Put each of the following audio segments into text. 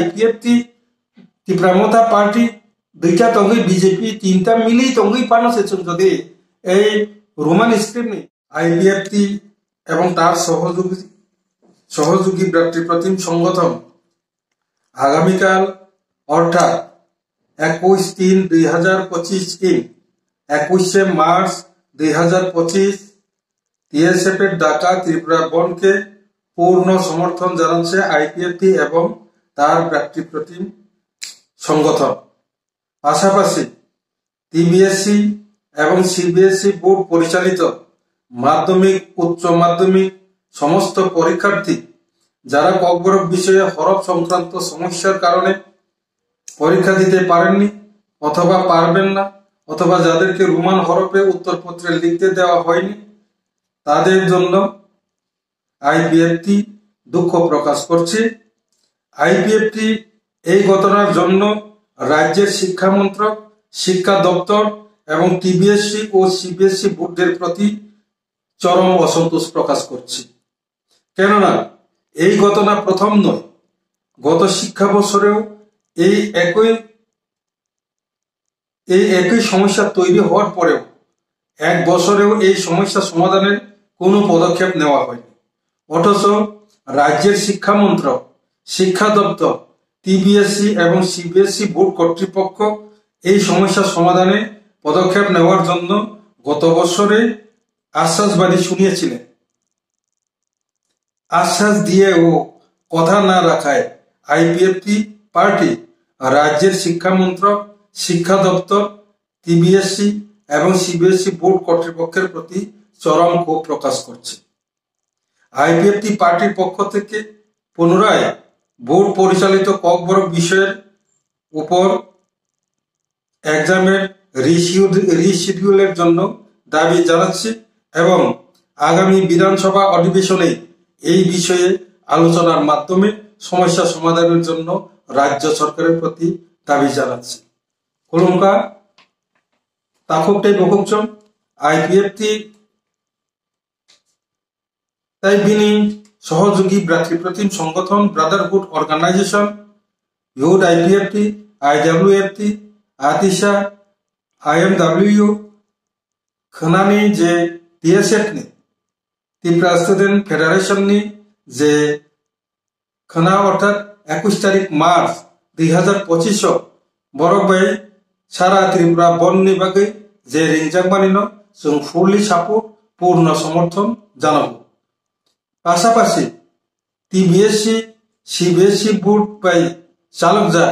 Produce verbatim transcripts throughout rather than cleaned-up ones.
I P F T, Tipra Motha Party, duita tongwi B J P, tinta mili tongwi phano se chwng jodi ei Roman script ni I P F T ebong tar sohojogi, sohojogi brakti protim songothon agamikal orthat ekush tin dui hajar pochish in, ekush March dui hajar pochish, T S F এর ডাকা ত্রিপুরা বন্ধকে পূর্ণ সমর্থন জানাচ্ছে I P F T এবং তার ব্যক্তিপ্রতিম সংগঠন। পাশাপাশি T B S E এবং C B S E board পরিচালিত মাধ্যমিক, উচ্চ মাধ্যমিক সমস্ত পরীক্ষার্থী যারা ককবরক বিষয়ে হরফ সংক্রান্ত সমস্যার কারণে পরীক্ষা দিতে পারেননি অথবা পারবেন না অথবা যাদেরকে রোমান হরফে উত্তরপত্রে লিখতে দেওয়া হয়নি, তাদের জন্য আইপিএফটি দুঃখ প্রকাশ করছে। আইপিএফটি এই ঘটনার জন্য রাজ্যের শিক্ষা মন্ত্রক, শিক্ষা দপ্তর এবং টিবিএসসি ও সিবিএসসি বোর্ডের প্রতি চরম অসন্তোষ প্রকাশ করছে। কেননা এই ঘটনা প্রথম নয়, গত শিক্ষা বছরেও এই একই এই একই সমস্যা তৈরি হওয়ার পরেও এক বছরেও এই সমস্যা সমাধানের কোনো পদক্ষেপ নেওয়া হয়নি। অথচ রাজ্যের শিক্ষা মন্ত্রক, শিক্ষা দপ্তর, টিবিএসসি এবং সিবিএসসি বোর্ড কর্তৃপক্ষ এই সমস্যা সমাধানে পদক্ষেপ নেওয়ার জন্য গত বছরে আশ্বাসবাণী শুনিয়েছিলেন। আশ্বাস দিয়েও কথা না রাখায় আইপিএফটি পার্টি রাজ্যের শিক্ষা মন্ত্রক, শিক্ষা দপ্তর, টিবিএসসি এবং সিবিএসসি বোর্ড কর্তৃপক্ষের প্রতি চরম ক্ষোভ প্রকাশ করছে। আইপিএফটি পার্টির পক্ষ থেকে পুনরায় বোর্ড পরিচালিত ককবরক বিষয়ের উপর এক্সামের রিশিডিউল রিশিডিউলের জন্য দাবি জানাচ্ছি এবং আগামী বিধানসভা অধিবেশনে এই বিষয়ে আলোচনার মাধ্যমে সমস্যা সমাধানের জন্য রাজ্য সরকারের প্রতি দাবি জানাচ্ছি। Khulumkha, takhuk tei bukhuk chwng, IPFT tei bini sohojogi bratri protim songothon, Brotherhood Organization, Youth IPFT, আইডাব্লিউএফটি, আতিশা, আইএমডাব্লিউ, khwnani je TSF ni, Tipra Student Federation ni je khwna, orthat ekush tarik March dui hazar pochish o borok bai sara Tripura bondh ni bagwi je ringjak mani no chwng fully support, purno somorthon janago. Pasapasi TBSC, CBSE board bai chalokjak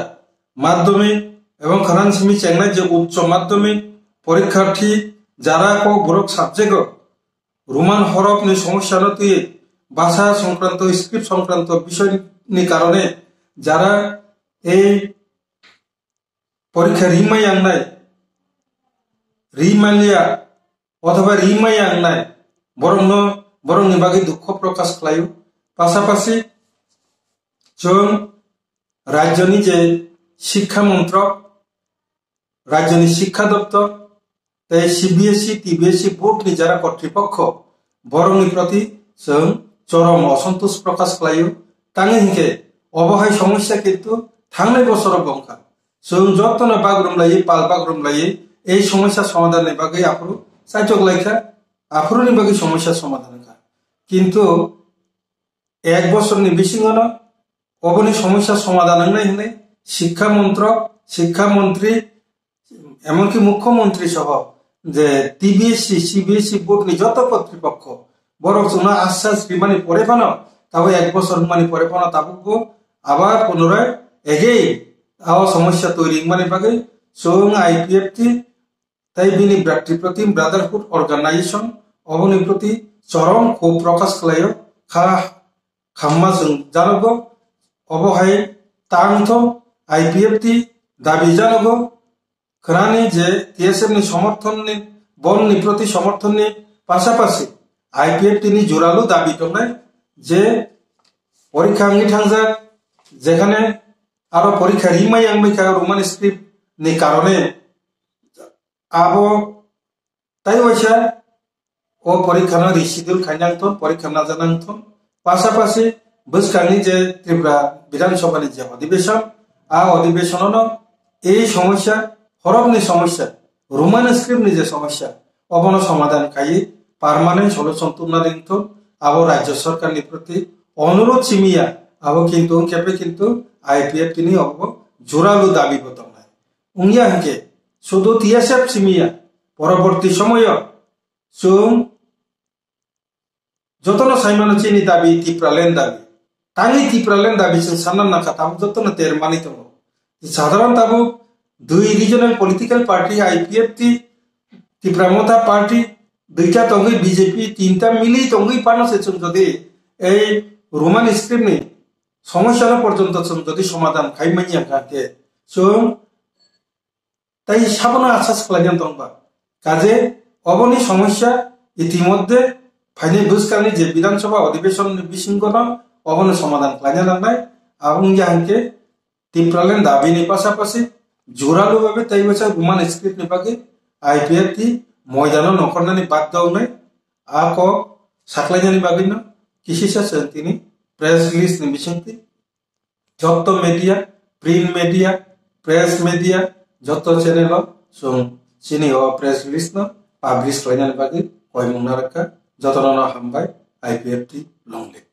madhyamik ebong khwnani simi chengnai je uccho madhyamik porikharthi jara kokborok subject o Roman horop ni somosya no twi bhasha songkranto, script songkranto bisoi ni karone jara ei porikha rimai yangnai, rimaliya othoba rimai yangnai borokno, borokni bagwi dukho prokash khlaio. Pasapasi chwng rajyoni je Shikkha Montrok, rajyoni Shikkha Doptor tei CBSE, TBSC board ni jara kortripokho borokni proti chwng chorom osontosh prokash khlaio. Tangwi hinkhe obo hai somosya kintu thangnai bosoro bo wngkha. Chwng jotono bagrum laiwi, pal bagrum laiwi ei somosya somadhan ni bagwi aphuru chaitok laikha, aphuruni bagwi somosya somadhan wngkha. Kintu ek bosorni bisingono oboni somosya somadhan wngnai hwnwi Shikkha Montrok, Shikkha Montri, emonki Mukhyamantri soho je TBSC, CBSE board ni joto kortripokho borok chwngno ashas rimani pore phano, tabuk ek bosor wngmani pore phano tabukbo abar punorai again o somosya toiri wngmani bagwi chwng IPFT tei bini bratri protim Brotherhood Organization oboni proti chorom khub prokash khlaio. Kha khamma chwng janogo, obo hai tangtho, IPFT dabi janogo khwnani je TSF ni somorthon ni, bondh ni proti somorthon ni pasapasi IPFT ni juralu dabi tongnai je porikha wngwi thangjak, jekhane aro porikha rimai wngwi kha Roman script ni karone abo tai waisa o porikha no reschedule khainang thon, porikha najanang thon. Pasapasi bwskangni je Tripura Bidhan Sabhani je odhibeshon, a odhibeshonono ei somosya, horokni somosya, Roman script ni je somosya, obono somadhan khaiwi permanent solution tubna ringthung, abo Rajya Sarkar ni proti onurodh simiya, abo kintu wngkhe kintu I P F T ni obo juralu dabi bo tongnai. Wngya hinkhe sudu T S F simiya, poroborti somoyo chwng jotono saimano chini dabi Tipraland dabi. Tangwi Tipraland dabi chwng sanna nangkha, tabuk jotono ter manwi tongo. Sadharon tabuk dui regional political party I P F T, Tipra Motha Party, duita tongwi B J P, tinta mili tongwi phano se chwng jodi ei Roman script ni somosyano porjonto chwng jodi somadhan khai manya kha khe chwng tai sabono asas khlaina tongba. Kaje oboni somosya itimodhye phainai bwskangni je Bidhan Sabha odhibeshon ni bisingono obono somadhan khlaina nangnai. Abo wngya hinkhe Tipraland dabi ni pasapasi juralu babe tai waisa Roman script ni bagwi I P F T moidano nongkhornani bagda wngnai. A kok saklainani bagwino kisisa chwng tini press release ni bisingtwi jotto media, print media, press media, jotto channel o chwng chini o press release no publish khlainani bagwi koimung narwkha. Jotono no hambai, I P F T long live.